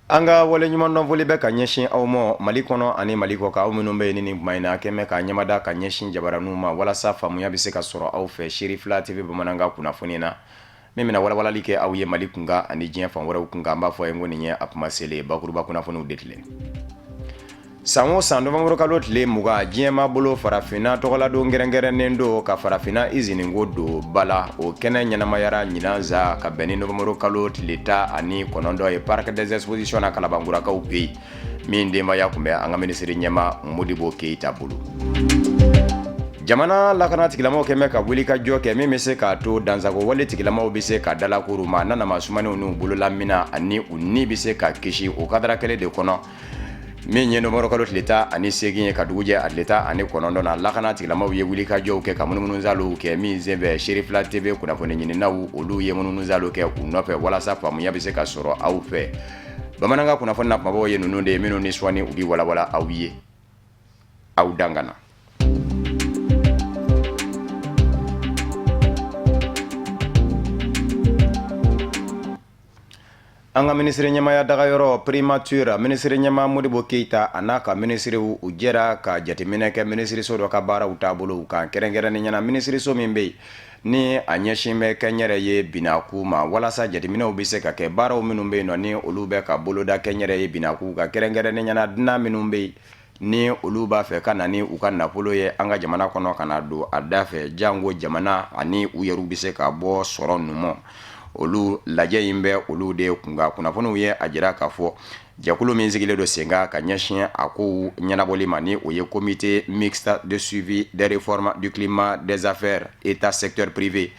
An ka waleɲumandɔnfoli bɛ ka ɲɛsin aw ma Mali kɔnɔ ani Mali kɔkan, aw minnu bɛ yen ni nin tuma in na kɛmɛ ka ɲɛmada ka ɲɛsin jabaraninw ma walasa faamuya bɛ se ka sɔrɔ aw fɛ Serifila TV bamanankan kunnafoni na min bɛna walawalali kɛ aw ye Mali kunkan ani diɲɛ fan wɛrɛw kunkan. An b'a fɔ ye ko nin ye a kuma selen bakuruba kunnafoniw de tile. San o san nowanburukalo tile 20, diɲɛmaa bolo farafinna tɔgɔladon kɛrɛnkɛrɛnnen don ka farafinna izininko don ba la. O kɛnɛ ɲɛnamayara ɲinan sa ka bɛn ni nowanburukalo tile 19 ye Parc des expositions na Kalabankurakaw fɛ yen, min denbaya tun bɛ an ka minisiri ɲɛmaa Modibo Keyita bolo. Jamana lakana tigilamaw kɛn bɛ ka wulikajɔ kɛ min bɛ se k'a to dansago wale tigilamaw bɛ se ka dalakuru maa nanama sumanenw n'u bololaminɛn ani u ni bɛ se ka kisi o kadara kelen de kɔnɔ. Min ye nowanburukalo tile 18 ye ka dugu jɛ a tile 19 na, lakana tigilamaw ye wulikajɔw kɛ ka munumunusalow kɛ min senfɛ Serifila TV kunnafoni ɲininaw olu ye munumunusalo kɛ u nɔfɛ walasa faamuya bɛ se ka sɔrɔ aw fɛ. Bamanankan kunnafoni na kumabaw ye ninnu de ye minnu ni sɔɔni u bɛ walawala aw ye. Aw dangana. An ka minisiri ɲɛmaaya dagayɔrɔ primature, minisiri ɲɛmaa Modibo Keyita a n'a ka minisiriw u jɛra ka jateminɛ kɛ minisiriso dɔ ka baaraw taabolow kan, kɛrɛnkɛrɛnnenya na minisiriso min bɛ yen ni a ɲɛsin bɛ kɛnyɛrɛye binakun ma, walasa jateminɛw bɛ se ka kɛ baaraw minnu bɛ yen nɔ ni olu bɛ ka boloda kɛnyɛrɛye binakun kan, kɛrɛnkɛrɛnnenya na dunan minnu bɛ yen ni olu b'a fɛ ka na ni u ka nafolo ye an ka jamana kɔnɔ ka na don a da fɛ, janko jamana ani u yɛrɛw bɛ se ka bɔ sɔrɔ numan. Olu lajɛ in bɛ olu de kunkan. Kunnafoniw ye a jira k'a fɔ jɛkulu min sigilen don sen kan ka ɲɛsin a kow ɲɛnabɔli ma, ni o ye comité mixte de suivi des réformes du climat des affaires État secteur privé.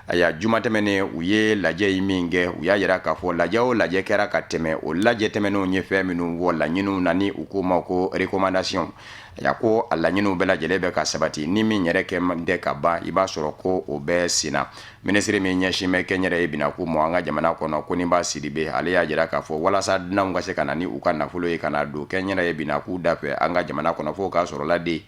Aya, juma tɛmɛnen u ye lajɛ in min kɛ, u y'a jira k'a fɔ lajɛ o lajɛ kɛra ka tɛmɛ, o lajɛ tɛmɛnenw ye fɛn minnu fɔ laɲiniw na ni u k'o ma ko recommandation. Aya, ko a laɲiniw bɛɛ lajɛlen bɛ ka sabati, ni min yɛrɛ kɛ tɛ ka ban, i b'a sɔrɔ ko o bɛ senna. Minisiri min ɲɛsin bɛ kɛnyɛrɛye binakun ma an ka jamana kɔnɔ, Koniba Sidibe, ale y'a jira k'a fɔ walasa dunanw ka se ka na ni u ka nafolo ye ka na don kɛnyɛrɛye binakun da fɛ an ka jamana kɔnɔ, fo k'a sɔrɔ la de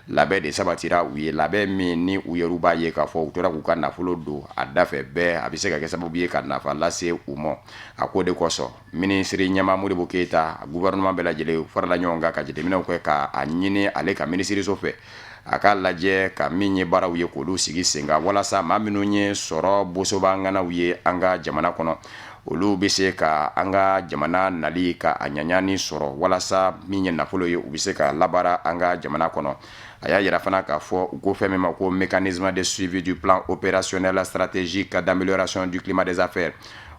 labɛn de sabatira u ye, labɛn min ni u yɛrɛ b'a ye k'a fɔ u tora k'u ka nafolo don a da fɛ bɛɛ, a bɛ se ka kɛ sababu ye ka nafa lase u ma. A ko de kosɔn minisiri ɲɛmaa Modibo Keyita, gouvernement bɛɛ lajɛlen farala ɲɔgɔn kan ka jateminɛw kɛ k'a ɲini ale ka minisiriso fɛ a k'a lajɛ ka min ye baaraw ye k'olu sigi sen kan, walasa maa minnu ye sɔrɔ bosoba ŋanaw ye an ka jamana kɔnɔ, olu bɛ se ka an ka jamana nali ka a ɲaɲani sɔrɔ, walasa min ye nafolo ye u bɛ se ka labaara an ka jamana kɔnɔ. A y'a yira fana k'a fɔ u ko fɛn min ma ko mécanisme de suivi du plan opérationnel stratégique d'amélioration du climat des affaires,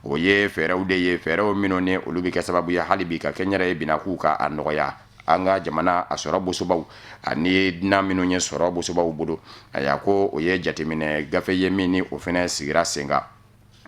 o ye fɛɛrɛw de ye, fɛɛrɛw minnu ni olu bɛ kɛ sababu ye hali bi ka kɛnyɛrɛye binakun ka a nɔgɔya an ka jamana a sɔrɔ bosobaw ani dunan minnu ye sɔrɔ bosobaw bolo. A y'a ko o ye jateminɛ gafe ye min ni o fana sigira sen kan.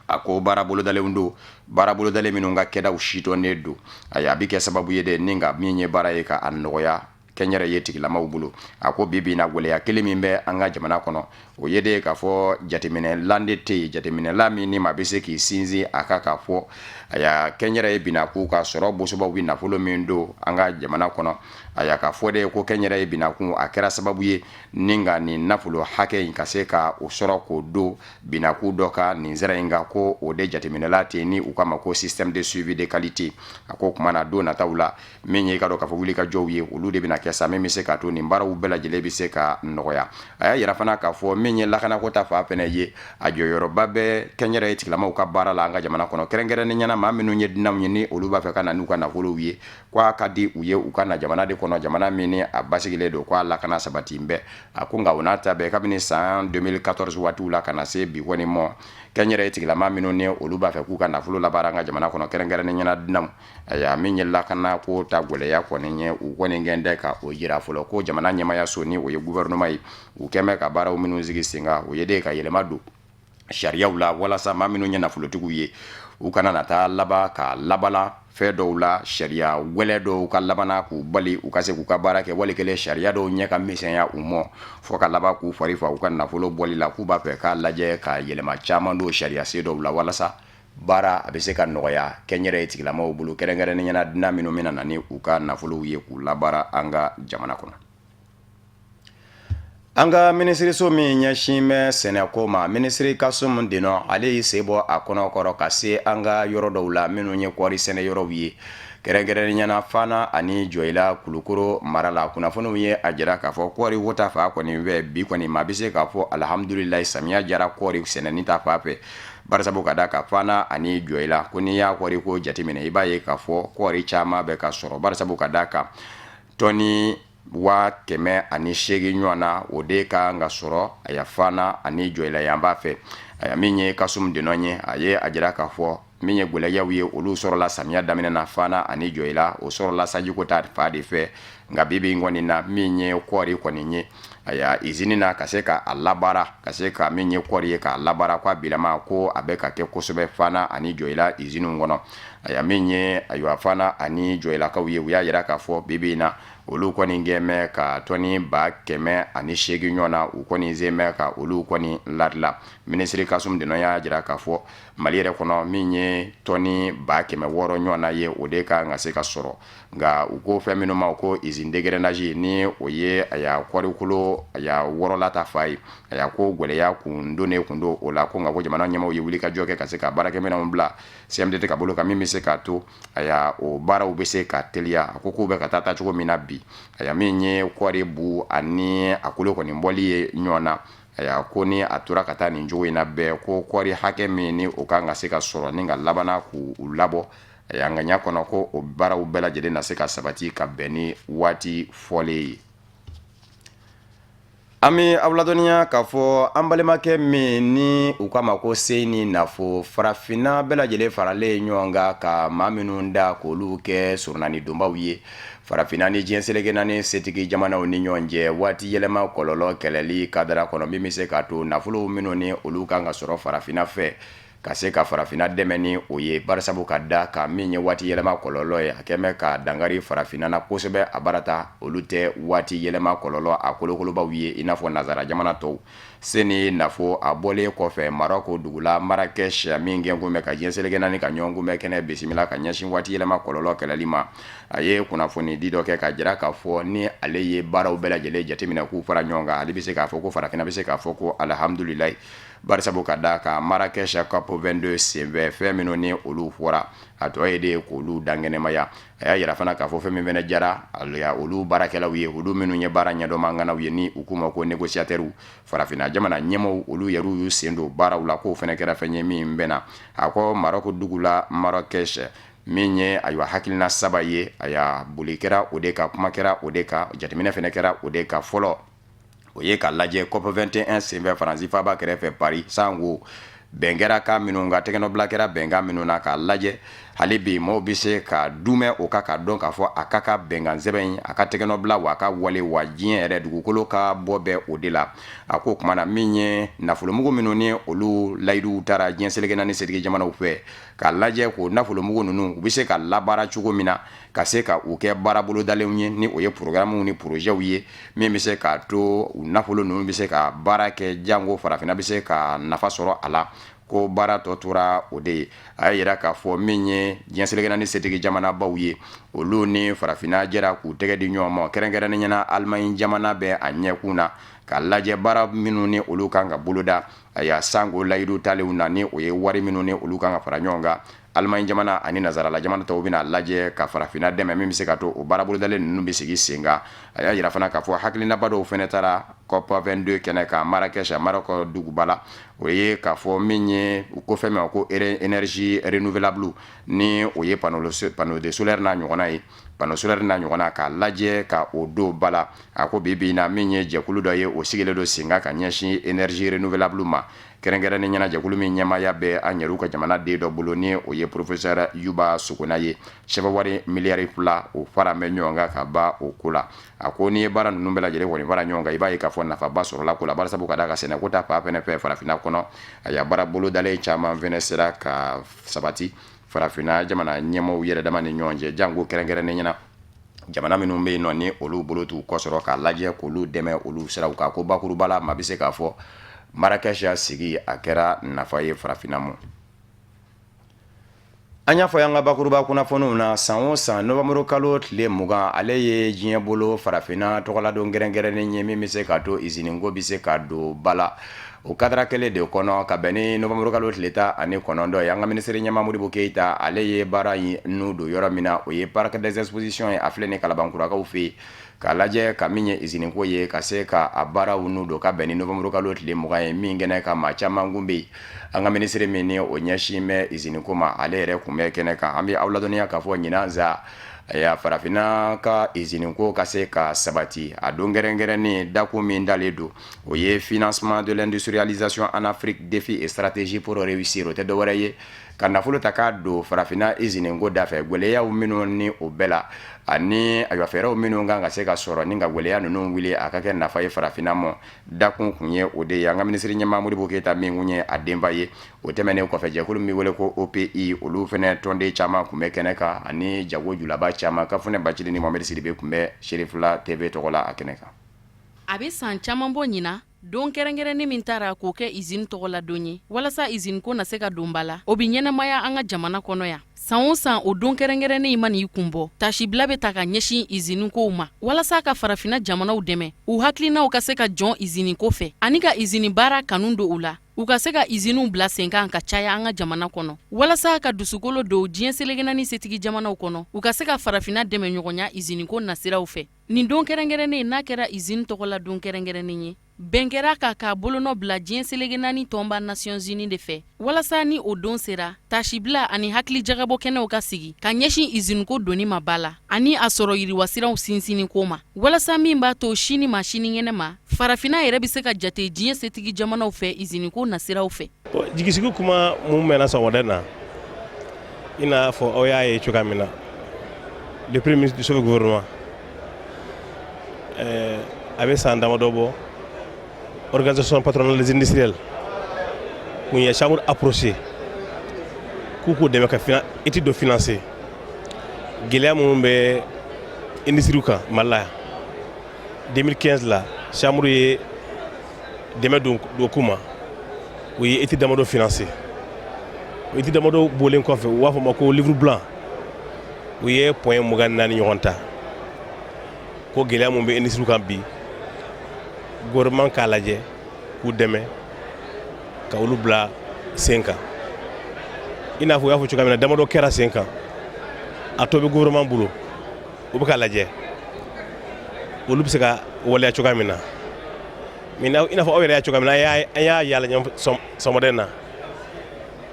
A ko baara bolodalenw don, baara bolodalen minnu ka kɛdaw sidɔnnen don. Ayiwa, a bɛ kɛ sababu ye de ni ka min ye baara ye ka a nɔgɔya kɛnyɛrɛye tigilamaw bolo. A ko bi bi na, gɛlɛya kelen min bɛ an ka jamana kɔnɔ, o ye de k'a fɔ jateminɛlan de tɛ yen, jateminɛlan min ni maa bɛ se k'i sinsin a kan k'a fɔ aya kɛnyɛrɛye binakun ka sɔrɔ bosobaw bɛ nafolo min don an ka jamana kɔnɔ. Aya, k'a fɔ de ko kɛnyɛrɛye binakun a kɛra sababu ye ni ka nin nafolo hakɛ in ka se ka o sɔrɔ k'o don binakun dɔ ka nin sira in kan, ko o de jateminɛla tɛ ni u k'a ma ko système de suivi de qualité. A ko tuma na don nataw la, min ye i ka dɔn k'a fɔ wulikajɔw ye, olu de bɛna kɛ sa min bɛ se k'a to nin baaraw bɛɛ lajɛlen bɛ se ka nɔgɔya. A y'a yira fana k'a fɔ min ye lakanako ta fan fana ye, a jɔyɔrɔba bɛ kɛnyɛrɛye tigilamaw ka baara la an ka jamana kɔnɔ, kɛrɛnkɛrɛnnenya na maa minnu ye dunanw ye ni olu b'a fɛ ka na n'u ka nafolow ye, ko a ka di u ye u ka na jamana de kɔnɔ, jamana min ni a basigilen don, ko a lakana sabati bɛ. A ko nka o n'a ta bɛɛ, kabini san 2014 waatiw la ka na se bi kɔni mɔ, kɛnyɛrɛye tigilama minnu ni olu b'a fɛ k'u ka nafolo labaara an ka jamana kɔnɔ, kɛrɛnkɛrɛnnenya na dunanw, ayiwa, min ye lakana ko ta gɛlɛya kɔni ye, u kɔni kɛn tɛ ka o jira fɔlɔ. Ko jamana ɲɛmayaso ni o ye gouvernement ye, u kɛn bɛ ka baaraw minnu sigi sen kan, o ye de ka yɛlɛma don sariyaw la walasa maa minnu ye nafolotigiw ye, u kana na taa laban ka labala fɛn dɔw la, sariya wɛlɛ dɔw ka labanna k'u bali u ka se k'u ka baara kɛ, wali kelen sariya dɔw ɲɛ ka misɛnya u mɔ fo ka laban k'u fari fa u ka nafolo bɔli la. K'u b'a fɛ k'a lajɛ ka yɛlɛma caman don sariya sen dɔw la walasa baara a bɛ se ka nɔgɔya kɛnyɛrɛye tigilamaw bolo, kɛrɛnkɛrɛnnenya na dunan minnu bɛna na ni u ka nafolow ye k'u labaara an ka jamana kɔnɔ. An ka minisiriso min ɲɛsin bɛ sɛnɛko ma, minisiri Kasum Denɔ, ale y'i sen bɔ a kɔnɔ kɔrɔ ka se an ka yɔrɔ dɔw la minnu ye kɔɔri sɛnɛ yɔrɔw ye. Kɛrɛnkɛrɛnnenya na, Fana ani Jɔyila, Kulukoro mara la, kunnafoniw ye a jira k'a fɔ kɔɔri ko ta fan kɔni fɛ, bi kɔni maa bɛ se k'a fɔ alihamudulilayi, samiya jara kɔɔri sɛnɛni ta fan fɛ, barisabu ka da kan Fana ani Jɔyila, ko n'i y'a kɔɔri ko jateminɛ, i b'a ye k'a fɔ kɔɔri caman bɛ ka sɔrɔ, barisabu ka da kan tɔni 108,000 ɲɔgɔn na, o de ka kan ka sɔrɔ aya Fana ani Jɔyila yanfan fɛ. Aya, min ye Kasum Denɔn ye, a ye a jira k'a fɔ min ye gɛlɛyaw ye, olu sɔrɔla samiya daminɛ na Fana ani Jɔyila, o sɔrɔla sanjiko ta fan de fɛ. Nka bi bi in kɔni na, min ye kɔɔri kɔni ye, aya, izini na ka se ka a labaara, ka se ka min ye kɔɔri ye k'a labaara, ko a bilama ko a bɛ ka kɛ kosɛbɛ Fana ani Jɔyila iziniw kɔnɔ. Aya, min ye ayiwa Fana ani Jɔyilakaw ye, u y'a jira k'a fɔ bi bi in na, olu kɔni kɛn bɛ ka tɔni 108,000 ɲɔgɔn na, u kɔni sen bɛ ka olu kɔni ladila. Minisiri Kasum Denɔn y'a jira k'a fɔ Mali yɛrɛ kɔnɔ, min ye tɔni 600,000 ɲɔgɔn na ye, o de ka kan ka se ka sɔrɔ. Nka u ko fɛn minnu ma ko usine d'égrainage, ni o ye aya kɔɔrikolo aya wɔrɔla ta fan ye, aya, ko gɛlɛya kun donnen kun don o la ko. Nka ko jamana ɲɛmaaw ye wuli ka jɔ kɛ ka se ka baarakɛminɛnw bila CMDT ka bolo kan, min bɛ se k'a to aya o baaraw bɛ se ka teliya. A ko k'u bɛ ka taa taacogo min na bi, aya, min ye kɔɔri bu ani a kolo kɔni bɔli ye ɲɔgɔn na, aya, ko ni a tora ka taa nin cogo in na bɛɛ, ko kɔɔri hakɛ min ni o kan ka se ka sɔrɔ ni ka labanna k'u labɔ, aya, ŋaɲa kɔnɔ, ko o baaraw bɛɛ lajɛlen na se ka sabati ka bɛn ni waati fɔlen ye. An bɛ aw ladɔnniya k'a fɔ an balimakɛ min ni u k'a ma ko Seyni Nafo, farafinna bɛɛ lajɛlen faralen ɲɔgɔn kan ka maa minnu da k'olu kɛ surunani donbaw ye farafinna ni diɲɛ seleke naani setigi jamanaw ni ɲɔgɔn cɛ waati yɛlɛma kɔlɔlɔ kɛlɛli kadara kɔnɔ, min bɛ se k'a to nafolo minnu ni olu kan ka sɔrɔ farafinna fɛ, ka se ka farafinna dɛmɛ ni o ye, barisabu ka da kan min ye waati yɛlɛma kɔlɔlɔ ye, a kɛn bɛ ka dankari farafinna na kosɛbɛ. A barata olu tɛ waati yɛlɛma kɔlɔlɔ a kolokolobaw ye i n'a fɔ nazara jamana tɔw. Seyni Nafo, a bɔlen kɔfɛ Marɔku dugu la Marrakech, min kɛ kun bɛ ka diɲɛ seleke naani ka ɲɔgɔn kunbɛn kɛnɛ bisimila ka ɲɛsin waati yɛlɛma kɔlɔlɔ kɛlɛli ma, a ye kunnafoni di dɔ kɛ ka jira k'a fɔ ni ale ye baaraw bɛɛ lajɛlen jateminɛ k'u fara ɲɔgɔn kan, ale bɛ se k'a fɔ ko farafinna bɛ se k'a fɔ ko alihamudulilayi, barisabu ka da kan Marrakech COP 22 senfɛ, fɛn minnu ni olu fɔra, a tɔ ye de k'olu dankɛnɛmaya. A y'a yira fana k'a fɔ fɛn min fana jara olu baarakɛlaw ye, olu minnu ye baara ɲɛdɔnma ye, ni u k'u ma ko négociateurs, farafinna jamana ɲɛmaaw, olu yɛrɛ y'u sen don baaraw la, k'o fana kɛra fɛn ye min bɛnna. A ko Marɔku dugu la Marrakech, min ye ayiwa hakilina saba ye, a boli kɛra o de kan, kuma kɛra o de kan, jateminɛ fana kɛra o de kan. Fɔlɔ, o ye ka lajɛ COP 21 senfɛ Faransi faaba kɛrɛfɛ Paris, sango bɛn kɛra kan minnu kan, tɛgɛnɔbila kɛra bɛnkan minnu na, k'a lajɛ hali bi maaw bɛ se ka dumɛ o kan, ka dɔn k'a fɔ a ka ka bɛnkan sɛbɛn in a ka tɛgɛnɔbila wa a ka wale wa diɲɛ yɛrɛ dugukolo ka bɔ bɛɛ o de la. A ko tuma na, min ye nafolomugu minnu ni olu layiduw tara diɲɛ seleke naani setigi jamanaw fɛ, k'a lajɛ k'o nafolomugu ninnu u bɛ se ka labaara cogo min na, ka se ka u kɛ baara bolodalenw ye, ni o ye programmew ni projetw ye, min bɛ se k'a to u nafolo ninnu bɛ se ka baara kɛ, jango farafinna bɛ se ka nafa sɔrɔ a la, ko baara tɔ tora o de ye. A y'a jira k'a fɔ min ye diɲɛ seleke naani setigi jamanabaw ye, olu ni farafinna jɛra k'u tɛgɛ di ɲɔgɔn ma, kɛrɛnkɛrɛnnenya na Alimaɲi jamana bɛ a ɲɛkun na, k'a lajɛ baara minnu ni olu kan ka boloda, a sango layidu talenw na, ni o ye wari minnu ni olu kan ka fara ɲɔgɔn kan. Alimaɲi jamana ani nazarala jamana tɔw bɛna lajɛ ka farafinna dɛmɛ, min bɛ se ka to o baara bolodalen ninnu bɛ sigi sen kan. A y'a jira fana k'a fɔ hakilinaba dɔw fana taara COP 22 kɛnɛ kan Marrakech, Maroc duguba la. O ye k'a fɔ min ye u ko fɛn min ko énergie renouvelable, ni o ye panneau de solaire n'a ɲɔgɔnna ye, panneau solaire n'a ɲɔgɔnna, k'a lajɛ ka o don ba la. A ko bi bi in na, min ye jɛkulu dɔ ye, o sigilen don sen kan ka ɲɛsin énergie renouvelable ma, kɛrɛnkɛrɛnnen ɲɛna jɛkulu min ɲɛmaaya bɛ an yɛrɛw ka jamana den dɔ bolo, ni o ye professeur Yuba Sogona ye. Sɛbɛn wari miliyari 2, o fara bɛ ɲɔgɔn kan ka ban o ko la. A ko n'i ye baara ninnu bɛɛ lajɛlen kɔni fara ɲɔgɔn kan, i b'a ye k'a fɔ nafaba sɔrɔla ko la, barisabu ka d'a kan sɛnɛko ta fan fɛnɛ fɛ farafinna kɔnɔ, a ya baara bolodalen caman fɛnɛ sera ka sabati farafinna jamana ɲɛmaaw yɛrɛ dama ni ɲɔgɔn cɛ, jango kɛrɛnkɛrɛnnen ɲɛna jamana minnu bɛ yen nɔ ni olu bolo t'u kɔ sɔrɔ, k'a lajɛ k'olu dɛmɛ olu siraw kan. Ko bakuruba la, maa bɛ se k'a fɔ Marrakech sigi a kɛra nafa ye farafinna ma. An y'a fɔ an ka bakuruba kunnafoniw na, san o san nowanburu kalo tile 20, ale ye diɲɛ bolo farafinna tɔgɔladon kɛrɛnkɛrɛnnen ye, min bɛ se ka to izininko bɛ se ka don ba la. O cadre kelen de kɔnɔ, ka bɛn ni nowanburu kalo tile 19 ye, an ka minisiri ɲɛmaa Modibo Keyita, ale ye baara in nun don yɔrɔ min na, o ye Parc des expositions ye, a filɛ ni Kalabankurakaw fɛ yen, k'a lajɛ ka min ye iziniko ye, ka se ka a baaraw nun don ka bɛn ni nowanburu kalo tile 20 ye, min kɛnɛ kan maa caman kun bɛ yen. An ka minisiri min ni o ɲɛsin bɛ iziniko ma, ale yɛrɛ kun bɛ kɛnɛ kan. An bɛ aw ladɔnniya k'a fɔ ɲinan sa, farafinna ka iziniko ka se ka sabati, a don kɛrɛnkɛrɛnnen dakun min dalen don, o ye "Financement de l'industrialisation en Afrique, défis et stratégies pour réussir". O tɛ dɔwɛrɛ ye ka nafolo ta k'a don farafinna iziniko da fɛ, gwɛlɛyaw minnu ni o bɛɛ la, ani ayiwa fɛɛrɛw minnu kan ka se ka sɔrɔ ni ka gwɛlɛya ninnu wuli, a ka kɛ nafa ye farafinna ma. Dakun kun ye o de ye, an ka minisiri ɲɛmaa Modibo Keyita min kun ye a denba ye. O tɛmɛnen kɔfɛ, jɛkulu min wele ko OPI, olu fana tɔnden caman kun bɛ kɛnɛ kan, ani jago julaba caman. Ka fana Bacili ni Mohamed Sidibe kun bɛ Serifila TV tɔgɔ la a kɛnɛ kan. A bɛ san caman bɔ ɲinan, don kɛrɛnkɛrɛnnen min taara k'o kɛ izini tɔgɔ la don ye walasa iziniko na se ka don ba la, o bɛ ɲɛnamaya an ka jamana kɔnɔ yan. San o san, o don kɛrɛnkɛrɛnnen in man'i kun bɔ, tasibila bɛ ta ka ɲɛsin izinikow ma walasa ka farafinna jamanaw dɛmɛ, u hakilinaw ka se ka jɔn iziniko fɛ, ani ka izini baara kanu don u la, u ka se ka iziniw bila sen kan ka caya an ka jamana kɔnɔ, walasa ka dusukolo don diɲɛ seleke naani setigi jamanaw kɔnɔ, u ka se ka farafinna dɛmɛ ɲɔgɔnya iziniko nasiraw fɛ. Nin don kɛrɛnkɛrɛnnen n'a kɛra izini tɔgɔ la don kɛrɛnkɛrɛnnen ye, bɛn kɛra k'a bolonɔ bila diɲɛ seleke naani tɔnba Nations Unies de fɛ, walasa ni o don sera, tasibila ani hakili jagabɔ kɛnɛw ka sigi ka ɲɛsin iziniko donni ma ba la, ani a sɔrɔ yiriwasiraw sinsinni ko ma, walasa min b'a to sini ma sinikɛnɛ ma, farafinna yɛrɛ bɛ se ka jate diɲɛ setigi jamanaw fɛ iziniko nasiraw fɛ. Jigisigi kuma mun mɛnna sɔgɔmada na, i n'a fɔ aw y'a ye cogoya min na, le premier ministre du chef gouvernement, a bɛ san damadɔ bɔ, Organisation patronale des industriels kun ye chambre approché k'u dɛmɛ ka étude dɔ financer, gɛlɛya minnu bɛ industrie kan Mali la yan. 2015 la, chambre ye dɛmɛ don k'u ma, u ye étude damadɔ financer. O étude damadɔ bɔlen kɔfɛ, u b'a fɔ ma ko livre blanc, u ye point 24 ɲɔgɔn ta ko gɛlɛya mun bɛ industrie kan bi, gouvernement k'a lajɛ k'u dɛmɛ ka olu bila sen kan. I n'a fɔ u y'a fɔ cogoya min na, damadɔ kɛra sen kan, a tɔ bɛ gouvernement bolo, u bɛ k'a lajɛ olu bɛ se ka waleya cogoya min na. Mais i n'a fɔ aw yɛrɛ y'a cogoya min na, an y'a yaala ɲɔgɔn sɔgɔmada in na,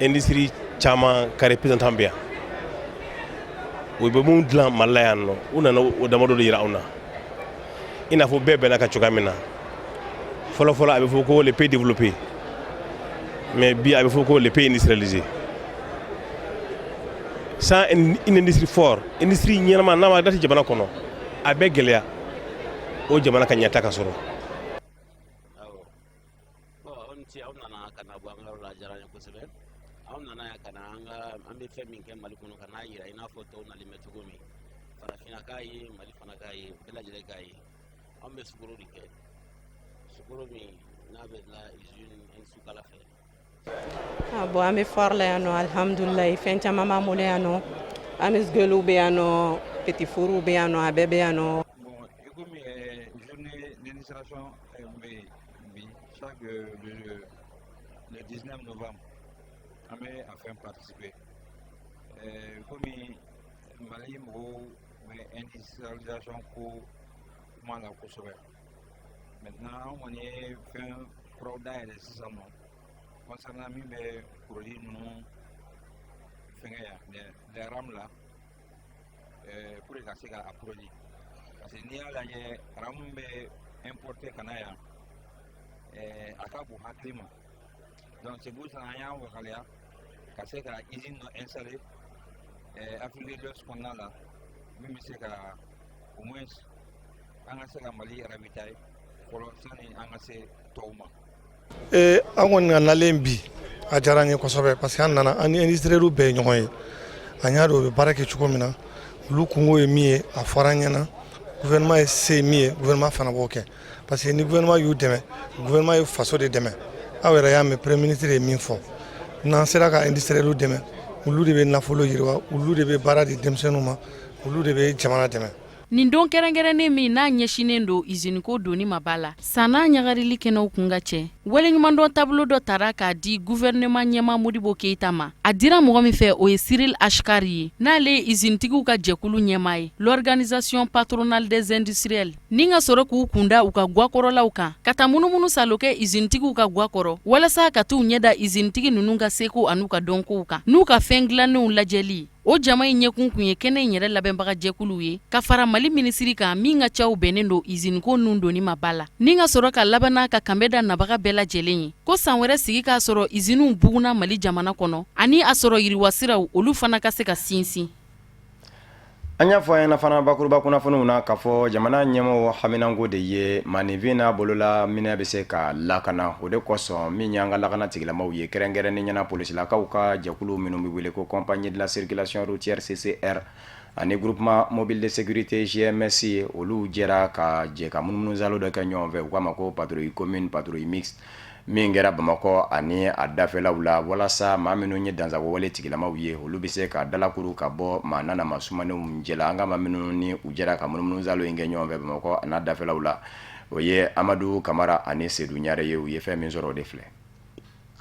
industrie caman ka représentant bɛ yan, u bɛ mun dilan Mali la yan nɔ, u nana o damadɔ de yira anw na. I n'a fɔ bɛɛ bɛnna ka cogoya min na, fɔlɔ fɔlɔ a bɛ fɔ ko les pays développés, mais bi a bɛ fɔ ko les pays industrialisés. Sans une industrie forte, industrie ɲɛnama n'a ma dati jamana kɔnɔ, a bɛ gɛlɛya o jamana ka ɲɛta ka sɔrɔ. Aw ni ce, aw nana ka na bɔ an ka yɔrɔ la, a diyara an ye kosɛbɛ. Aw nana yan ka na an ka an bɛ fɛn min kɛ Mali kɔnɔ, ka n'a yira i n'a fɔ tɔw nalen bɛ cogo min, farafinna k'a ye, Mali fana k'a ye, bɛɛ lajɛlen k'a ye. Anw bɛ sukaro de kɛ, sukaro min n'a bɛ dilan usine Sukala fɛ. Ah bon, an bɛ foire la yan nɔ, alihamudulilayi, fɛn caman b'an bolo yan nɔ. Amuse-gueulew bɛ yan nɔ, petit fourw bɛ yan nɔ, a bɛɛ bɛ yan nɔ. Bon, i komi journée d'initiation bɛ yen bi, chaque le 19 novembre, an bɛ a fɛn participer. Komi Mali mɔgɔw bɛ industrialisation ko kuma la kosɛbɛ, maintenant an kɔni ye fɛn kuraw dayɛlɛ sisan nɔ concernant min bɛ produit ninnu fɛngɛ yan, les rames là, pour que ka se ka a produit, parce que n'i y'a lajɛ, rame bɛ importer ka na yan, a ka bon hakili ma. Donc c'est pour ça an y'an wakaliya ka se ka usine dɔ installer Afrique de l'Ouest kɔnɔna la, min bɛ se ka au moins an ka se ka Mali ravitailler fɔlɔ sani an ka se tɔw ma. An kɔni ka nalen bi, a diyara an ye kosɛbɛ, parce que an nana, an ni industriels bɛɛ ye ɲɔgɔn ye, an y'a dɔn u bɛ baara kɛ cogo min na, olu kungo ye min ye, a fɔra an ɲɛna. Gouvernement ye se min ye, gouvernement fana b'o kɛ, parce que ni gouvernement y'u dɛmɛ, gouvernement ye faso de dɛmɛ. Aw yɛrɛ y'a mɛn, premier ministre ye min fɔ, n'an sera ka industriels dɛmɛ, Olu de bɛ nafolo yiriwa, olu de bɛ baara di denmisɛnninw ma, olu de bɛ jamana dɛmɛ. Nin don kɛrɛnkɛrɛnnen min n'a ɲɛsinnen don iziniko donni ma ba la, san'a ɲagarili kɛnɛw kun ka cɛ, waleɲumandɔn tableau dɔ tara k'a di gouvernement ɲɛmaa Modibo Keyita ma. A dira mɔgɔ min fɛ, o ye Cyril Achkar ye, n'ale ye izinitigiw ka jɛkulu ɲɛmaa ye, l'Organisation patronale des industriels, ni ka sɔrɔ k'u kunda u ka gwakɔrɔlaw kan, ka taa munumunu salo kɛ izinitigiw ka gwakɔrɔ, walasa ka t'u ɲɛda izinitigi ninnu ka seko an'u ka dɔnkow kan, n'u ka fɛn dilannenw lajɛli. O jama in ɲɛkun kun ye kɛnɛ in yɛrɛ labɛnbagajɛkuluw ye, ka fara Mali minisiri kan min ka caw bɛnnen don iziniko ninnu donni ma ba la, ni ka sɔrɔ ka laban ka kanbɛn da nabaga bɛɛ lajɛlen ye, ko san wɛrɛ sigi k'a sɔrɔ iziniw bugunna Mali jamana kɔnɔ, ani a sɔrɔ yiriwasiraw olu fana ka se ka sinsin. An y'a fɔ an ɲɛna fana bakuruba kunnafoniw na k'a fɔ jamana ɲɛmɔgɔw haminanko de ye maaninfin n'a bolola minɛ bɛ se ka lakana. O de kosɔn min y'an ka lakana tigilamaw ye, kɛrɛnkɛrɛnnen ɲɛna polisilakaw ka jɛkulu minnu bɛ wele ko Compagnie de la circulation routière CCR ani Groupement mobile de sécurité GMS, olu jɛra ka jɛ ka munumunusaalo dɔ kɛ ɲɔgɔn fɛ. U k'a ma ko patrouille commune, patrouille mixte, min kɛra Bamakɔ ani a dafɛlaw la, walasa maa minnu ye dansagowale tigilamaw ye, olu bɛ se ka dalakuru ka bɔ maa nana maa sumanenw cɛla. An ka maa minnu ni u jɛra ka munumunusaalo in kɛ ɲɔgɔn fɛ Bamakɔ an'a dafɛlaw la, o ye Amadu Kamara ani Sedu Ɲare ye. U ye fɛn min sɔrɔ, o de filɛ.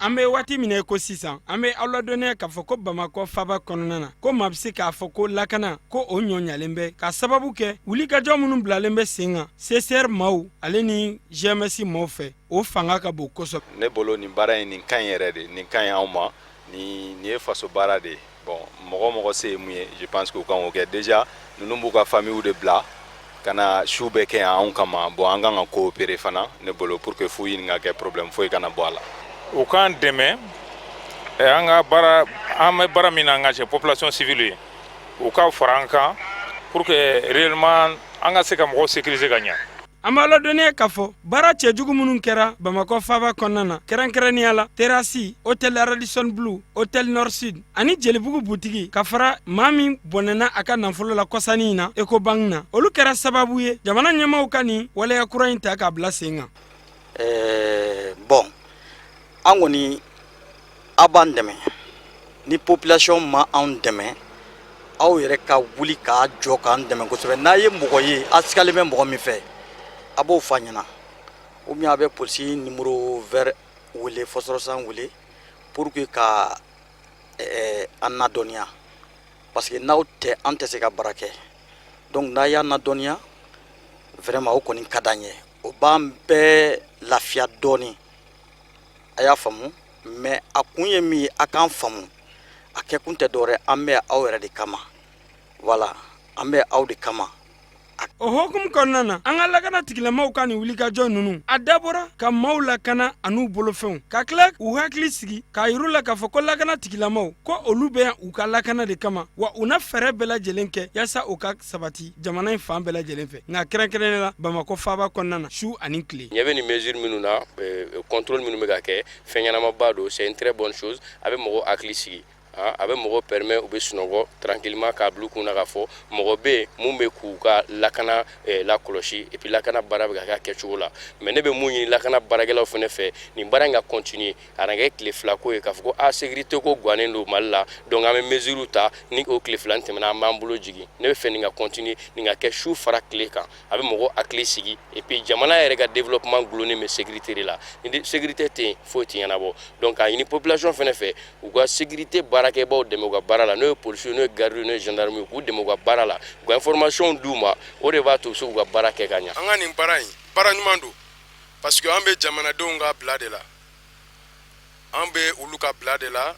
An bɛ waati min na ko sisan, an bɛ aw ladɔnniya k'a fɔ ko Bamakɔ faba kɔnɔna na, ko maa bɛ se k'a fɔ ko lakana ko o ɲɔ ɲalen bɛ, ka sababu kɛ wulikajɔ minnu bilalen bɛ sen kan CCR maaw ale ni GMS maaw fɛ, o fanga ka bon kosɛbɛ. Ne bolo, nin baara in, nin ka ɲi yɛrɛ de, nin ka ɲi anw ma. Nin ye faso baara de ye. Bon, mɔgɔ mɔgɔ se ye mun ye, je pense que u kan k'o kɛ. Déjà, ninnu b'u ka famille de bila ka na su bɛɛ kɛ yan anw kama. Bon, an kan ka coopérer fana, ne bolo, pour que foyi nin ka kɛ, problème foyi kana bɔ a la. U k'an dɛmɛ an ka baara, an bɛ baara min na, an ka cɛ population civile ye, u ka fara an kan pour que réellement an ka se ka mɔgɔw sécuriser ka ɲɛ. An b'a ladɔnniya k'a fɔ baara cɛjugu minnu kɛra Bamakɔ faaba kɔnɔna na, kɛrɛnkɛrɛnnenya la terasi, hôtel Radisson Blu, hôtel Nord Sud ani Jelibugu butigi, ka fara maa min bɔnɛna a ka nafolo la kɔsannin in na Ecobank na, olu kɛra sababu ye jamana ɲɛmaaw ka nin waleya kura in ta k'a bila sen kan. Bon, an kɔni, aw b'an dɛmɛ. Ni population ma anw dɛmɛ, aw yɛrɛ ka wuli k'a jɔ k'an dɛmɛ kosɛbɛ. N'a ye mɔgɔ ye, a sigalen bɛ mɔgɔ min fɛ, a b'o f'a ɲɛna, ou bien a bɛ polisi numéro vert wele, fɔsɔrɔsan wele, pour que ka an ladɔnniya, parce que n'aw tɛ, an tɛ se ka baara kɛ. Donc n'a y'an ladɔnniya, vraiment, o kɔni ka d'an ye, o b'an bɛɛ lafiya dɔɔni. A y'a faamu, mais a kun ye min ye, a k'an faamu, a kɛkun tɛ dɔwɛrɛ, an bɛ aw yɛrɛ de kama. Voilà, an bɛ aw de kama. O hukumu kɔnɔna na, an ka lakana tigilamaw ka nin wulikajɔ ninnu, a dabɔra ka maaw lakana an'u bolofɛnw, ka tila u hakili sigi, k'a yir'u la k'a fɔ ko lakana tigilamaw ko olu bɛ yan u ka lakana de kama, wa u na fɛɛrɛ bɛɛ lajɛlen kɛ yaasa u ka sabati jamana in fan bɛɛ lajɛlen fɛ, nka kɛrɛnkɛrɛnnen la Bamakɔ faaba kɔnɔna na, su ani tile. Ɲɛ bɛ nin mesure minnu na, contrôle minnu bɛ ka kɛ, fɛn ɲɛnamaba don. C'est une très bonne chose. A bɛ mɔgɔw hakili sigi, a bɛ mɔgɔw permet u bɛ sunɔgɔ tranquillement, k'a bila u kun na k'a fɔ mɔgɔ bɛ yen mun bɛ k'u ka lakana lakɔlɔsi, et puis lakana baara bɛ ka kɛ a kɛcogo la. Mais ne bɛ mun ɲini lakana baarakɛlaw fana fɛ, nin baara in ka continuer, a kana kɛ tile 2 ko ye, k'a fɔ ko a sécurité ko gannen don Mali la, donc an bɛ mesure ta, ni o tile 2 tɛmɛna, an b'an bolo jigin. Ne bɛ fɛ nin ka continuer, nin ka kɛ su fara tile kan. A bɛ mɔgɔw hakili sigi, et puis jamana yɛrɛ ka développement gulonnen bɛ sécurité de la. Ni sécurité tɛ yen, foyi tɛ ɲɛnabɔ. Donc k'a ɲini population fana fɛ, u ka sécurité baarakɛbaw dɛmɛ u ka baara la, n'o ye policiers, n'o ye gardes, n'o ye gendarmes ye, k'u dɛmɛ u ka baara la, u ka information d'u ma. O de b'a to u bɛ se k'u ka baara kɛ ka ɲɛ. An ka nin baara in, baara ɲuman don, parce que an bɛ jamanadenw ka bila de la, an bɛ olu ka bila de la.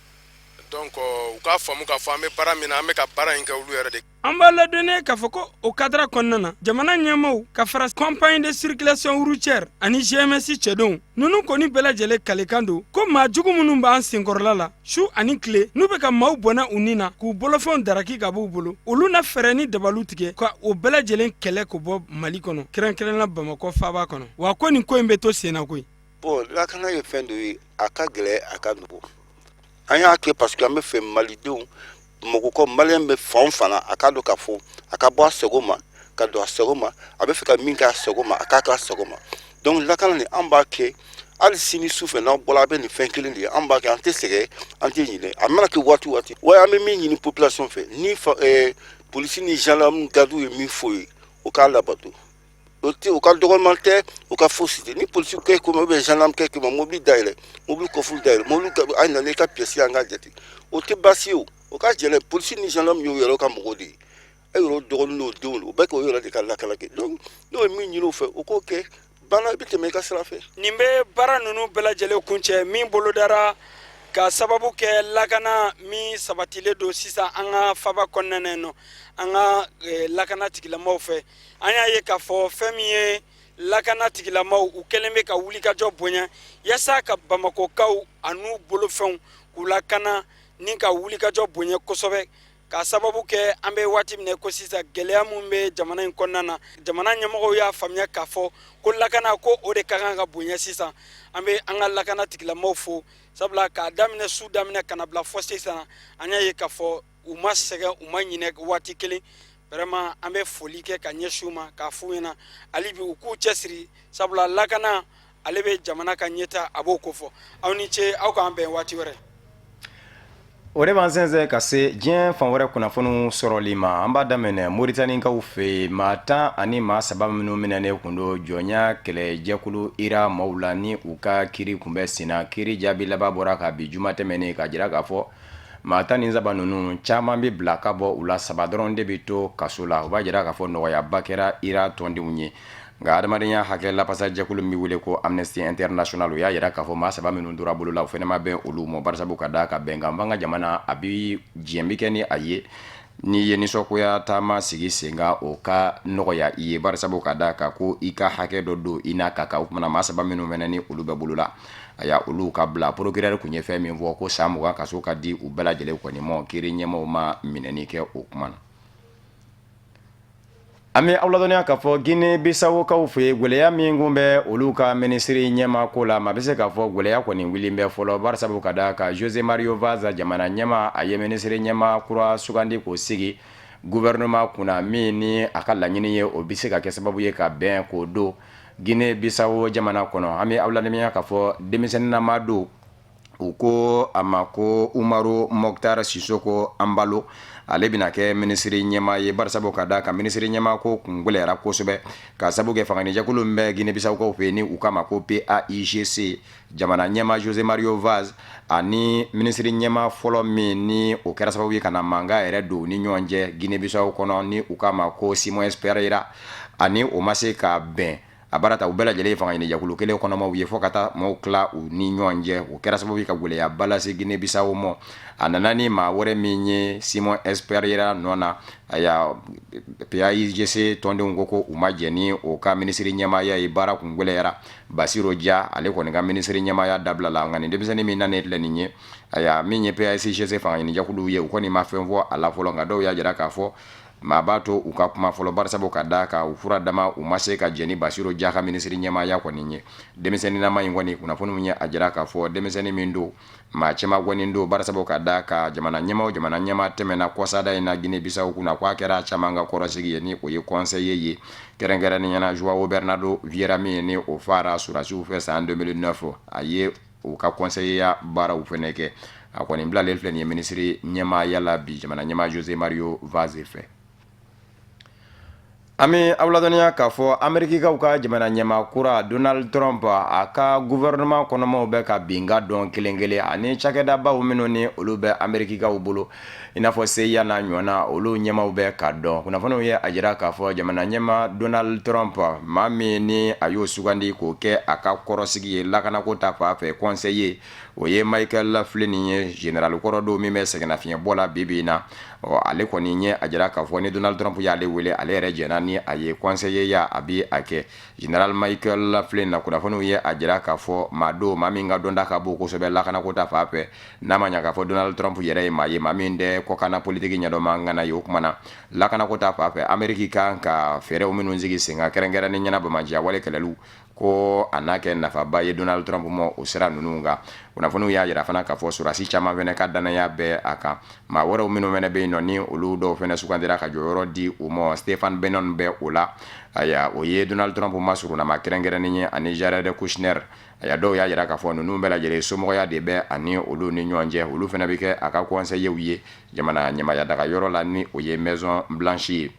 Donc u k'a faamu k'a fɔ an bɛ baara min na, an bɛ ka baara in kɛ olu yɛrɛ de. An b'a ladɔnniya k'a fɔ ko o cadre kɔnɔna na, jamana ɲɛmaw ka fara Compagnie de circulation routière ani GMS cɛdenw ninnu kɔni bɛɛ lajɛlen kalekan don ko maa jugu minnu b'an senkɔrɔla la su ani tile, n'u bɛ ka maaw bɔnɛ u ni na, k'u bolofɛnw daraki ka b'u bolo, olu na fɛɛrɛ ni dabalu tigɛ ka o bɛɛ lajɛlen kɛlɛ k'o bɔ Mali kɔnɔ, kɛrɛnkɛrɛnnenya Bamakɔ faaba kɔnɔ. Wa ko nin ko in bɛ to sen na koyi. Bon, lakana ye fɛn dɔ ye, a ka gɛlɛ, a ka nɔgɔ. An y'a kɛ parce que an bɛ fɛ malidenw, mɔgɔ maliyɛn bɛ fan o fan na, a k'a dɔn k'a fɔ a ka bɔ a sago ma, ka don a sago ma, a bɛ fɛ ka min kɛ a sago ma, a k'a kɛ a sago ma. Donc lakana nin, an b'a kɛ. Hali sini su fɛ, n'aw bɔra, a bɛ nin fɛn kelen de ye. An b'a kɛ, an tɛ sɛgɛn, an tɛ ɲinɛ. A mana kɛ waati o waati wa, an bɛ min ɲini population fɛ, ni polisi ni gendarme, garde ye min fɔ ye, o k'a labato. O tɛ u ka dɔgɔman tɛ, u ka fosi tɛ. Ni polisi kɛ ko ma ou bien gendarme kɛ ko ma, mobili dayɛlɛ, mobili coffre dayɛlɛ, mobili a nana i ka pièce, an k'a jate, o tɛ baasi ye. O ka jɛnɛ, polisi ni gendarme y'o yɛrɛ ka mɔgɔw de ye, e yɛrɛ dɔgɔnin n'o denw, o bɛ k'o yɛrɛ de ka lakana kɛ. Donc n'o ye min ɲini o fɛ, o k'o kɛ, banna, i bɛ tɛmɛ i ka sira fɛ. Nin bɛ baara ninnu bɛɛ lajɛlen kuncɛ min bolodara ka sababu kɛ lakana min sabatilen don sisan an ka faba kɔnɔna na nɔ, an ka lakana tigilamaw fɛ. An y'a ye k'a fɔ fɛn min ye lakana tigilamaw, u kɛlen bɛ ka wulikajɔ bonya yaasa ka Bamakɔkaw an'u bolofɛnw k'u lakana, ni ka wulikajɔ bonya kosɛbɛ, ka sababu kɛ an bɛ waati min ko sisan, gɛlɛya min bɛ jamana in kɔnɔna na. Jamana ɲɛmɔgɔw y'a faamuya k'a fɔ ko lakana ko o de ka kan ka bonya sisan. An bɛ an ka lakana tigilamaw fo, sabula k'a daminɛ su daminɛ ka na bila fɔ sisan, an y'a ye k'a fɔ u ma sɛgɛn, u ma ɲinɛ waati kelen. Vraiment, an bɛ foli kɛ ka ɲɛsin u ma, k'a f'u ɲɛna hali bi u k'u cɛsiri, sabula lakana ale bɛ jamana ka ɲɛta, a b'o kofɔ. Aw ni ce, aw k'an bɛn waati wɛrɛ. O de b'an sɛnsɛn ka se diɲɛ fan wɛrɛ kunnafoniw sɔrɔli ma. An b'a daminɛ Moritanikaw fɛ yen. Maa 13 minnu minɛnen kun don jɔnya kɛlɛjɛkulu IRA maaw la, ni u ka kiri kun bɛ senna, kiri jaabi laban bɔra ka bi juma tɛmɛnen, k'a jira k'a fɔ maa 13 ninnu caman bɛ bila ka bɔ u la, saba dɔrɔn de bɛ to kaso la. O b'a jira k'a fɔ nɔgɔyaba kɛra IRA tɔndenw ye. Nka adamadenya hakɛ lafasajɛkulu min bɛ wele ko Amnesty International, o y'a jira k'a fɔ maa saba minnu tora bolo la, o fana ma bɛn olu ma, barisabu ka da ka bɛnkan f'an ka jamana a bɛ diɲɛ bɛ kɛ ni a ye, n'i ye nisɔngoya taama sigi sen kan, o ka nɔgɔya i ye, barisabu ka da kan ko i ka hakɛ dɔ don i n'a ka kan. O kumana maa saba minnu fana ni olu bɛ bolo la, aya, olu ka bila. Procureur kun ye fɛn min fɔ ko san 20 kaso ka di u bɛɛ lajɛlen kɔni ma, kiri ɲɛmaaw ma minɛni kɛ o kuma na. An bɛ aw ladɔnniya k'a fɔ Guinée Bissaukaw fɛ yen, gɛlɛya min kun bɛ olu ka minisiri ɲɛmaa ko la, maa bɛ se k'a fɔ gɛlɛya kɔni wuli bɛ fɔlɔ, barisabu ka da kan José Mario Vaz, jamana ɲɛmaa, a ye minisiri ɲɛmaa kura sugandi k'o sigi gouvernement kunna, min ni a ka laɲini ye o bɛ se ka kɛ sababu ye ka bɛn k'o don Guinée Bissau jamana kɔnɔ. An bɛ aw ladɔnniya k'a fɔ denmisɛnninnama don, u ko a ma ko Umaru Mokhtar Sissoco Embaló, ale bɛna kɛ minisiri ɲɛmaa ye, barisabu ka da kan minisiri ɲɛmaa ko kun gɛlɛyara kosɛbɛ, ka sabu kɛ fangaɲinijɛkulu min bɛ Guinée Bissaukaw fɛ yen ni u k'a ma ko PAIGC, jamana ɲɛmaa José Mario Vaz ani minisiri ɲɛmaa fɔlɔ min ni o kɛra sababu ye ka na mankan yɛrɛ don u ni ɲɔgɔn cɛ Guinée Bissau kɔnɔ, ni u k'a ma ko Simões Pereira, ani o ma se ka bɛn. A baara ta, u bɛɛ lajɛlen ye fangaɲinijɛkulu kelen kɔnɔmaw ye, fo ka taa maaw tila u ni ɲɔgɔn cɛ. O kɛra sababu ye ka gɛlɛyaba lase Guinée Bissau ma. A nana ni maa wɛrɛ min ye Simões Pereira nɔ na, aya, PAIGC tɔndenw ko ko u ma jɛn ni o ka minisiri ɲɛmaaya ye. Baara kun gɛlɛyara. Baciro Dja, ale kɔni ka minisiri ɲɛmaaya dabilala. Nka nin denmisɛnnin min nanen filɛ nin ye, aya, min ye PAIGC fangaɲinijɛkulu ye, u kɔni ma fɛn fɔ a la fɔlɔ. Nka dɔw y'a jira k'a fɔ maa b'a to u ka kuma fɔlɔ, barisabu ka da kan u fura dama u ma se ka jɛn ni Baciro Dja ka minisiri ɲɛmaaya kɔni ye. Denmisɛnninnama in kɔni, kunnafoniw ye a jira k'a fɔ denmisɛnnin min don, maa cɛman kɔni don, barisabu ka da kan jamana ɲɛmaa o jamana ɲɛmaa tɛmɛna kɔsada in na Guinée Bissau kunna, k'a kɛra caman ka kɔrɔsigi ye, ni o ye conseiller ye, kɛrɛnkɛrɛnnenya la João Bernardo Vieira min ni o fara sɔrɔdasiw fɛ san 2009, a ye u ka conseillerya baaraw fana kɛ. A kɔni bilalen filɛ nin ye minisiri ɲɛmaaya la bi jamana ɲɛmaa José Mario Vaz fɛ. An bɛ aw ladɔnniya k'a fɔ Amerikikaw ka jamana ɲɛmaa kura Donald Trump, a ka gouvernement kɔnɔmaw bɛ ka binka dɔn kelen kelen, ani cakɛdabaw minnu ni olu bɛ Amerikikaw bolo, i n'a fɔ CIA n'a ɲɔgɔnna, olu ɲɛmaaw bɛ ka dɔn. Kunnafoniw ye a jira k'a fɔ jamana ɲɛmaa Donald Trump, maa min ni a y'o sugandi k'o kɛ a ka kɔrɔsigi ye lakanako ta fan fɛ, conseiller, o ye Michael Flynn ye, général kɔrɔ don min bɛ sɛgɛnnafiɲɛbɔ la bi bi in na. Ɔ, ale kɔni ye a jira k'a fɔ ni Donald Trump y'ale wele, ale yɛrɛ jɛnna ni a ye, conseiller ya a bɛ a kɛ. Général Michael Flynn na, kunnafoniw ye a jira k'a fɔ maa don, maa min ka dɔnta ka bon kosɛbɛ lakanako ta fan fɛ, n'a ma ɲa k'a fɔ Donald Trump yɛrɛ ye maa ye, maa min tɛ kɔkanna politiki ɲɛdɔnma ŋana ye. O kuma na, lakanako ta fan fɛ, Ameriki kan ka fɛɛrɛw minnu sigi sen kan, kɛrɛnkɛrɛnnen ɲɛna banbaanciya wale kɛlɛliw ko a n'a kɛ nafaba ye Donald Trump ma o sira ninnu kan. Kunnafoniw y'a jira fana k'a fɔ sɔrɔdasi caman fana ka danaya bɛ a kan. Maa wɛrɛw minnu fana bɛ yen nɔ, ni olu dɔw fana sugandira ka jɔyɔrɔ di u ma, Stephen Bannon bɛ o la, aya, o ye Donald Trump masurunnama kɛrɛnkɛrɛnnen ye, ani Jared Kushner. Aya dɔw y'a jira k'a fɔ ninnu bɛɛ lajɛlen somɔgɔya de bɛ ani olu ni ɲɔgɔn cɛ, olu fana bɛ kɛ a ka conseillers ye jamana ɲɛmaaya daga yɔrɔ la, ni o ye Maison Blanche ye.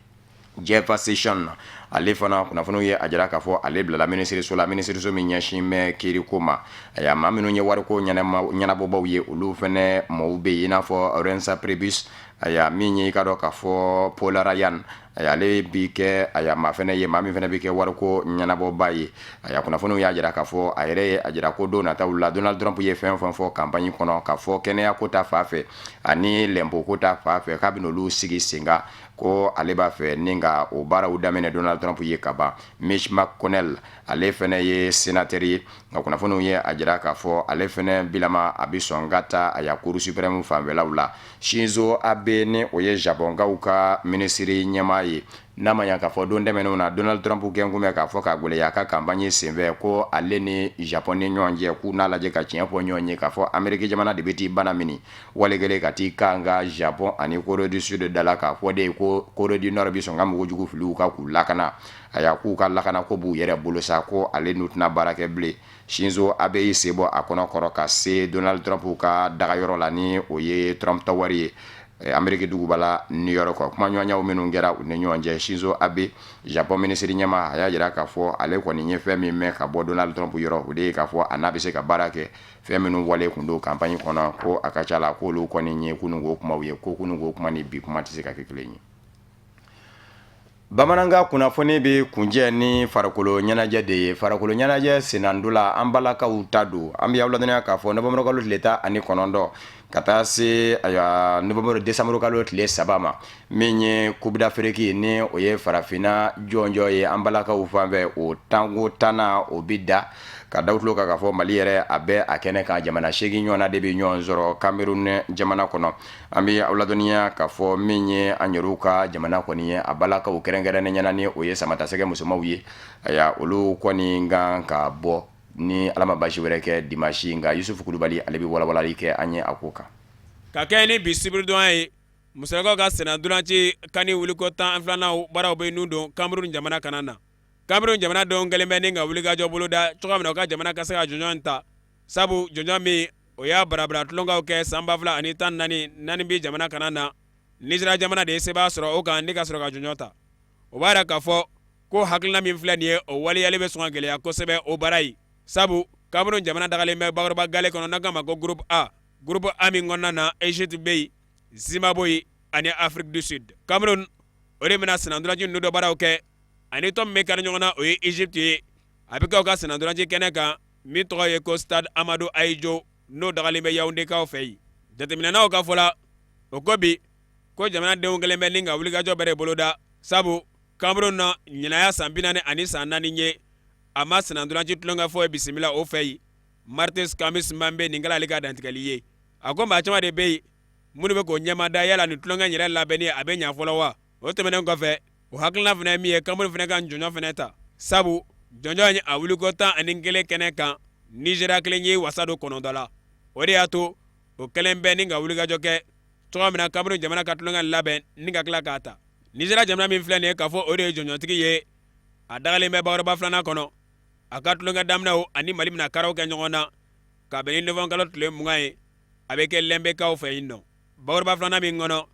Jeff Sessions, ale fana, kunnafoniw ye a jira k'a fɔ ale bilala minisiriso la, minisiriso min ɲɛsin bɛ kiiriko ma. Aya maa minnu ye wariko ɲɛnabɔbaw ye, olu fana mɔgɔw bɛ yen, i n'a fɔ Reince Priebus. Aya min ye, i ka dɔn k'a fɔ Paul Ryan, aya ale bi kɛ aya maa fana ye, maa min fana bɛ kɛ wariko ɲɛnabɔba ye. Aya kunnafoniw y'a jira k'a fɔ a yɛrɛ ye a jira ko don nataw la, Donald Trump ye fɛn fɛn fɔ campagne kɔnɔ, k'a fɔ kɛnɛya ko ta fan fɛ ani lɛnpo ko ta fan fɛ, k'a bɛna olu sigi sen kan, ko ale b'a fɛ ni ka o baaraw daminɛ Donald Trump ye ka ban. Mitch McConnell, ale fana ye sénateur ye, nka kunnafoniw ye a jira k'a fɔ ale fana bilama a bɛ sɔn ka taa aya Cour suprême fanfɛlaw la. Shinzo Abe, ni o ye Japɔnkaw ka minisiri ɲɛmaa ye, n'a ma ɲa k'a fɔ don tɛmɛnenw na, Donald Trump kɛn kun bɛ k'a fɔ k'a gwɛlɛya a ka campagne senfɛ ko ale ni Japɔn ni ɲɔgɔn cɛ, k'u n'a lajɛ ka tiɲɛ fɔ ɲɔgɔn ye, k'a fɔ Ameriki jamana de bɛ t'i bana mini wale kelen ka t'i kan ka Japon ani Corée du Sud da la, k'a fɔ de ko Corée du Nord bɛ sɔn ka mugu jugu fili u kan k'u lakana. Aya k'u ka lakana ko b'u yɛrɛ bolo sa, ko ale n'u tɛna baara kɛ bilen. Shinzo Abe y'i sen bɔ a kɔnɔ kɔrɔ ka se Donald Trump ka dagayɔrɔ la, ni o ye Trump Tower ye Ameriki duguba la New York. Kumaɲɔgɔnyaw minnu kɛra u ni ɲɔgɔn cɛ, Shinzo Abe, Japon minisiri ɲɛmaa, a y'a jira k'a fɔ ale kɔni ye fɛn min mɛn ka bɔ Donald Trump yɔrɔ, o de ye k'a fɔ a n'a bɛ se ka baara kɛ. Fɛn minnu wale kun don campagne kɔnɔ, ko a ka ca la k'olu kɔni ye kununko kumaw ye, ko kununko kuma ni bi kuma tɛ se ka kɛ kelen ye. Bamanankan kunnafoni bɛ kuncɛ ni farikolo ɲɛnajɛ de ye. Farikolo ɲɛnajɛ sennantola, an balakaw ta don. An bɛ aw ladɔnniya k'a fɔ novembre kalo tile 19 ka taa se ayiwa novembre décembre kalo tile 3 ma, min ye Coupe d'Afrique, ni o ye farafinna jɔnjɔn ye an balakaw fan fɛ, o tanko 10nan, o bɛ da ka da tulo kan k'a fɔ Mali yɛrɛ a bɛ a kɛnɛ kan. Jamana 8 ɲɔgɔnna de bɛ ɲɔgɔn sɔrɔ Cameroun jamana kɔnɔ. An bɛ aw ladɔnniya k'a fɔ min ye an yɛrɛw ka jamana kɔni ye, a balakaw kɛrɛnkɛrɛnnen ɲɛna, ni o ye samatasɛgɛ musomanw ye, ayiwa olu kɔni kan ka bɔ ni Ala ma basi wɛrɛ kɛ dimanche. Nka Yusufu Kulubali, ale bɛ walawalali kɛ an ye a ko kan. Ka kɛ ni bi sibiridon ye, musolakaw ka sennantolaci CAN wuliko 12nan baaraw bɛ nun don Cameroun jamana kana na. Cameroun jamana denw kɛlen bɛ ni ka wulikajɔ boloda cogoya min na u ka jamana ka se ka jɔnjɔn ta, sabu jɔnjɔn min o y'a barabara tulonkɛw kɛ san 2014 Namibie jamana kana na, Nizeriya jamana de ye sebaa sɔrɔ o kan ni ka sɔrɔ ka jɔnjɔn ta. O b'a jira k'a fɔ ko hakilina min filɛ nin ye, o waleyali bɛ sɔn ka gɛlɛya kosɛbɛ o baara ye, sabu Cameroun jamana dagalen bɛ bakuruba gale kɔnɔ n'a k'a ma ko groupe A. Groupe A min kɔnɔna na, Egypte bɛ yen, Zimbabwe ani Afrique du Sud. Cameroun o de bɛna sennantolaci ninnu dɔ baaraw kɛ ani tɔn min bɛ kari ɲɔgɔn na, o ye Egypte ye. A bɛ kɛ u ka sennantolaci kɛnɛ kan min tɔgɔ ye ko Stade Amadou Ahidjo, n'o dagalen bɛ Yaoundékaw fɛ yen. Jateminɛnaw ka fɔ la, o ko bi ko jamana denw kɛlen bɛ ni ka wulikajɔ bɛɛ de boloda, sabu Cameroun na ɲinan y'a san 44 san 4 ye, a ma sennantolaci tulonkɛ foyi bisimila o fɛ yen. Martin Camus Manbe nin kɛla ale ka dantigɛli ye. A ko maa caman de bɛ yen minnu bɛ k'o ɲɛmada yala nin tulonkɛ yɛrɛ labɛnni a bɛ ɲa fɔlɔ wa. O tɛmɛnen kɔfɛ, o hakilina fana ye min ye, Cameroun fana ka jɔnjɔn fana ta, sabu jɔnjɔn ye a wuliko 11 kɛnɛ kan, Nizeriya kelen ye wasa don 9 la. O de y'a to o kɛlen bɛ ni ka wulikajɔ kɛ cogoya min na Cameroun jamana ka tulonkɛ labɛn ni ka tila k'a ta. Nizeriya jamana min filɛ nin ye k'a fɔ o de ye jɔnjɔntigi ye, a dagalen bɛ bakuruba filanan kɔnɔ. A ka tulonkɛ daminɛw ani Mali bɛna karaw kɛ ɲɔgɔn na ka bɛn ni novembre kalo tile 20 ye, a bɛ kɛ Lɛnbekaw fɛ yen nɔ. Bakuruba filanan min kɔnɔ,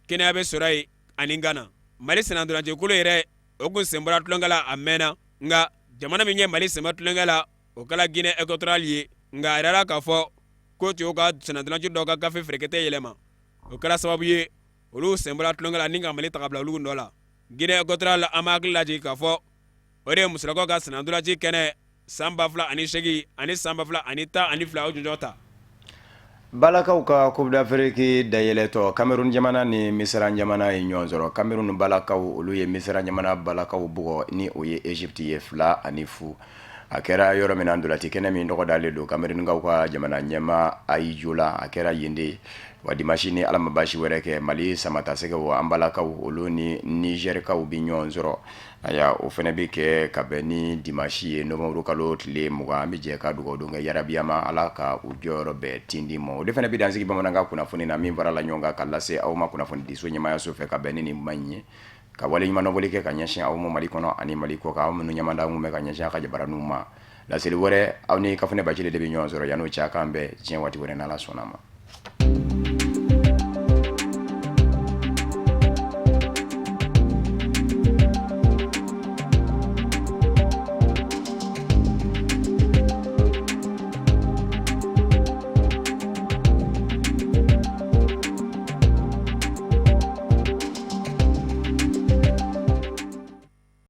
Kenya bɛ sɔrɔ yen ani Gana. Mali sennantolacikulu yɛrɛ o kun sen bɔra tulonkɛ la a mɛnna, nka jamana min ye Mali senbɔ tulonkɛ la, o kɛra Guinée équatoriale ye. Nka a yirala k'a fɔ ko tun y'u ka sennantolaci dɔw ka gafe ferekete yɛlɛma, o kɛra sababu ye olu sen bɔra tulonkɛ la ni ka Mali ta ka bila olu nɔ la. Guinée équatoriale, an b'a hakili lajigin k'a fɔ o de ye musolakaw ka sennantolaci kɛnɛ san 2008 ani san 2012 o jɔnjɔn ta. Balakaw ka Coupe d'Afrique dayɛlɛtɔ, Cameroun jamana ni Misira jamana ye ɲɔgɔn sɔrɔ. Cameroun balakaw, olu ye Misira jamana balakaw bugɔ, ni o ye Egypte ye, 2-0. A kɛra yɔrɔ min na, ntolaci kɛnɛ min tɔgɔ dalen don Camerounkaw ka jamana ɲɛmaa Ahidjo la, a kɛra yen de. Wa dimanche, ni Ala ma baasi wɛrɛ kɛ, Mali samatasɛgɛw, an balakaw, olu ni Nigɛrikaw bɛ ɲɔgɔn sɔrɔ. Ayiwa, o fana bɛ kɛ ka bɛn ni dimanche ye, novembre kalo tile 20. An bɛ jɛ ka dugawu don kɛ yarabi ma, Ala ka u jɔyɔrɔ bɛɛ tindi ma. O de fana bɛ dansigi bamanankan kunnafoni na min farala ɲɔgɔn kan ka lase aw ma kunnafonidiso ɲɛmaayaso fɛ ka bɛn ni nin ma in ye, ka waleɲumandɔn foli kɛ ka ɲɛsin aw ma Mali kɔnɔ ani Mali kɔkan, aw minnu ɲɛmada kun bɛ ka ɲɛsin a ka jabaraninw ma. Laseli wɛrɛ, aw ni Kafunɛ Bacili de bɛ ɲɔgɔn sɔrɔ. Yan'o cɛ, a k'an bɛn diɲɛ waati wɛrɛ, n'Ala sɔnna a ma.